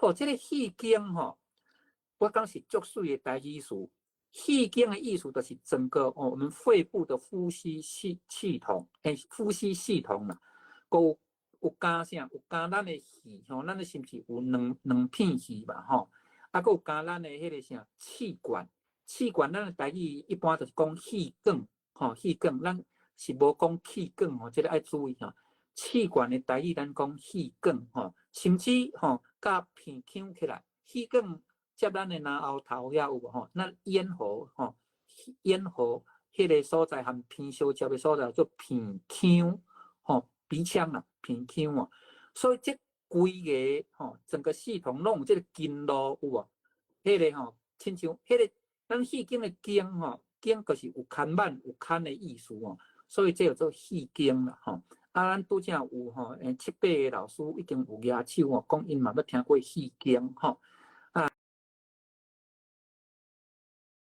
好，這個肺經吼，我講是足媠的台語詞。肺經的意思就是整個哦，我們肺部的呼吸系統，呼吸系統啦，閣有加啥？有加咱的肺吼，咱的是毋是有兩片肺嘛吼？啊，閣有加咱的彼個啥氣管？氣管咱的台語一般就是講氣管，吼，氣管，咱是無講氣管吼，這個愛注意吼。氣管的台語咱講氣管吼，甚至吼佮鼻腔起來，氣管接咱的嚨喉頭遐有無吼？咱咽喉吼，咽喉彼個所在和鼻相接的所在叫鼻腔吼，鼻腔啊，鼻腔哦。所以這規個吼，整個系統攏有這個經絡有無？彼個吼，親像彼個咱肺經的經吼，經就是有牽挽有牽的意思哦，所以這叫做肺經啦吼。啊，咱拄才有吼，七八個老師已經有舉手吼，講𪜶嘛捌聽過肺經吼。